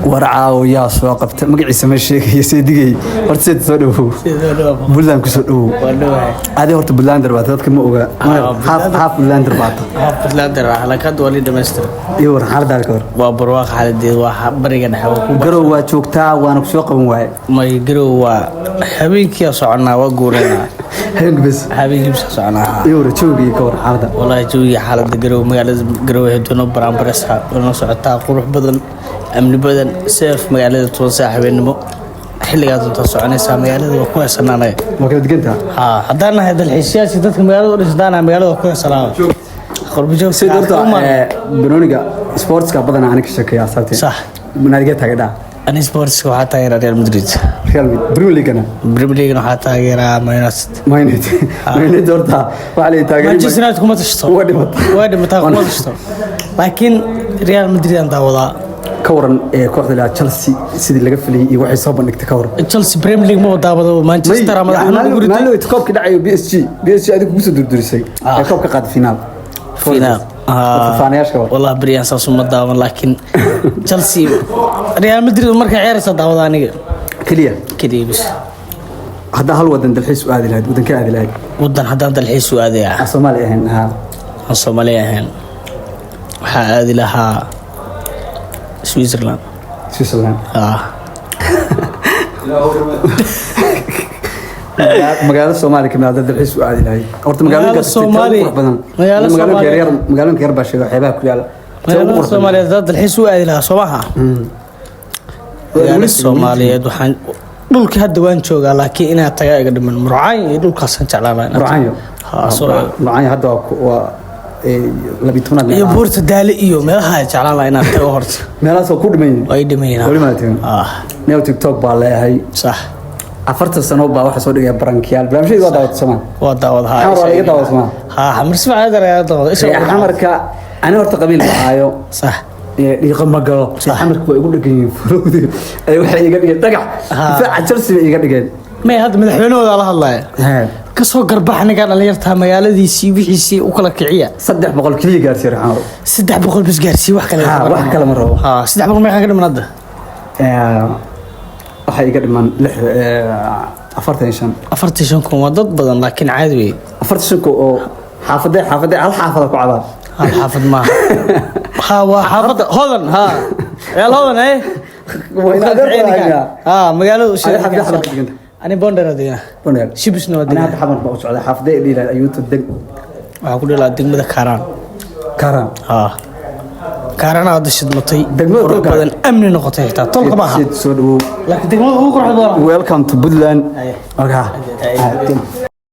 War caawiyaa soo qabta, magaciisa ma sheegaya. Seedigay horta, seed soo dhawow, Puntland ku soo dhawow. Adi horta Puntlander baata, dadka ma oga. Half Puntlander baata. Iyo war, xaaladaada ka war. Waa barwaaq xaaladeed, waa bariga dhexe, waa ku Garow waa joogtaa, waana ku soo qaban waaye. May, Garow waa habeenkii soconaa, waa guureynaa. Habeenka bes. Habeenkii bes soconaa. Iyo war, joogii ka war xaaladda. Wallaahi jawiga, xaaladda Garow, magaalada Garow dono baraanbaresa noo socotaa, qurux badan, amni badan, safe magaalada. 10 saac habeenimo xilligaa doontaa soconaysaa, magaalada waa ku heesanaanay. Waa kala degantaa. Haa, haddaan nahay dalxiisayaashii dadka magaalada u dhisay, magaalada waa ku heesanaa, qurbajoog. Sid horta banooniga, sportska badanaa ani ka sheekeeya asaabtee. Sax. Naadiga taageedhaa? Ani sportska waxaa taageeraa Real Madrid. Real Madrid. Premier League-na? Premier League waxaa taageeraa Man United. Man United. Man United horta waxaa la taageeray. Manchester United kuma tashto. Waa dhimataa. Waa dhimataa, kuma tashto, laakiin Real Madrid aan daawadaa. Ka waran ee kooxda la Chelsea, sidii laga filayay iyo waxay soo bandhigtay, ka waran? Chelsea Premier League ma daawado, Manchester madax xanuun ugu ritay. Maalin koobka dhacayo PSG, PSG adigu kugu soo durdurisay ee koobka qaaday finaal. Finaal. Faanayaashka war. Wallahi bariyaan saas uma daawan, laakiin Chelsea, Real Madrid markay ciyaaraysa daawada aniga. Keliya. Keliya bis. Haddaa hal wadan dalxiis u aadi lahayd, wadan ka aadi lahayd? Wadan haddaan dalxiis u aadaya? Aan Soomaali ahayn, haa. Aan Soomaali ahayn, waxaa aadi lahaa Switzerland. Switzerland. Ah. Magaalada Soomaaliya kamid hadda dalxiis u aadi lahayd horta, magaalooyinka Magaalada Soomaali- qurux badan. Magaalada magaalooyinka Soomaaliya- yaryar, magaalooyinka yar baa sheega, xeebaha ku yaala. Tee ugu Magaalada qurux badan? Soomaaliyeed haddaan dalxiis u aadi lahaa, soomaha, magaalada Soomaaliyeed waxaan dhulka hadda waan joogaa, laakiin inaad tagaa iga dhiman Murcayn iyo dhulkaasaan jeclaan lahaa inaad Murcanyo. Haa, soo Murcanyo hadda waa 12aad. Iyo Buurta Daale iyo meelaha jeclaan lahaa inaad tago horta. Meelahaas waa ku dhiman yihiin. Waa ii dhiman yihiin. Weli maa tagin. Ah. Neo TikTok baa leeyahay. Sax. 40 sano baa waxaa soo dhigaya prankiyaal, barnaamijyada waa daawata Soomaa? Waa daawad, haa. Xamar waa laga daawada Soomaa? Haa, Xamar si fiican ayaa daawada isha. Xamarka ani horta qabiil ma ahayo. Sax. Dhiiqo ma galo. Xamarka waa igu dhegan yihiin, furowdi ay waxay iga dhigeen dhagax. Difaaca Chelsea bay iga dhigeen. May, hadda madaxweynahooda la hadlaya, kasoo garbax ninkaa dhalinyarta, magaaladiisii wixiisii u kala kiciya. 300 keliya gaarsiiya Xamar. 300 bas gaarsiiya, wax kale. Haa, wax kale ma rabo. Haa, 300 meeqa ka dhiman hadda? Waxaa iga dhiman lix, 45. 45,000 waa dad badan, laakiin caadi wey. 45 oo xaafadee? Xaafadee? Hal xaafada ku cabaa. Hal xaafad maaha. Ha, waa xaafadda Hodan. Ha, ciyaal Hodan. Waa in adeer ku hayaa. Ha, magaalada u Adi xaafadee xaafad ka deganta? Ani Bondera degana. Boneer. Shibisna waa Ani hadda degana. Xamar baa u socday, xaafadee dhiilaan ayuuta deg? Waxaa ku dhalaa degmada Kaaraan. Kaaraan. Ha, Kaaraan hadda shidmatay. Degmada qurux tolka. badan, amni noqotay, xitaa tolka maaha. Sid soo dhawow. Laakiin degmada ugu quruxda badan. Welcome to Puntland. Aye. Okay. Aye.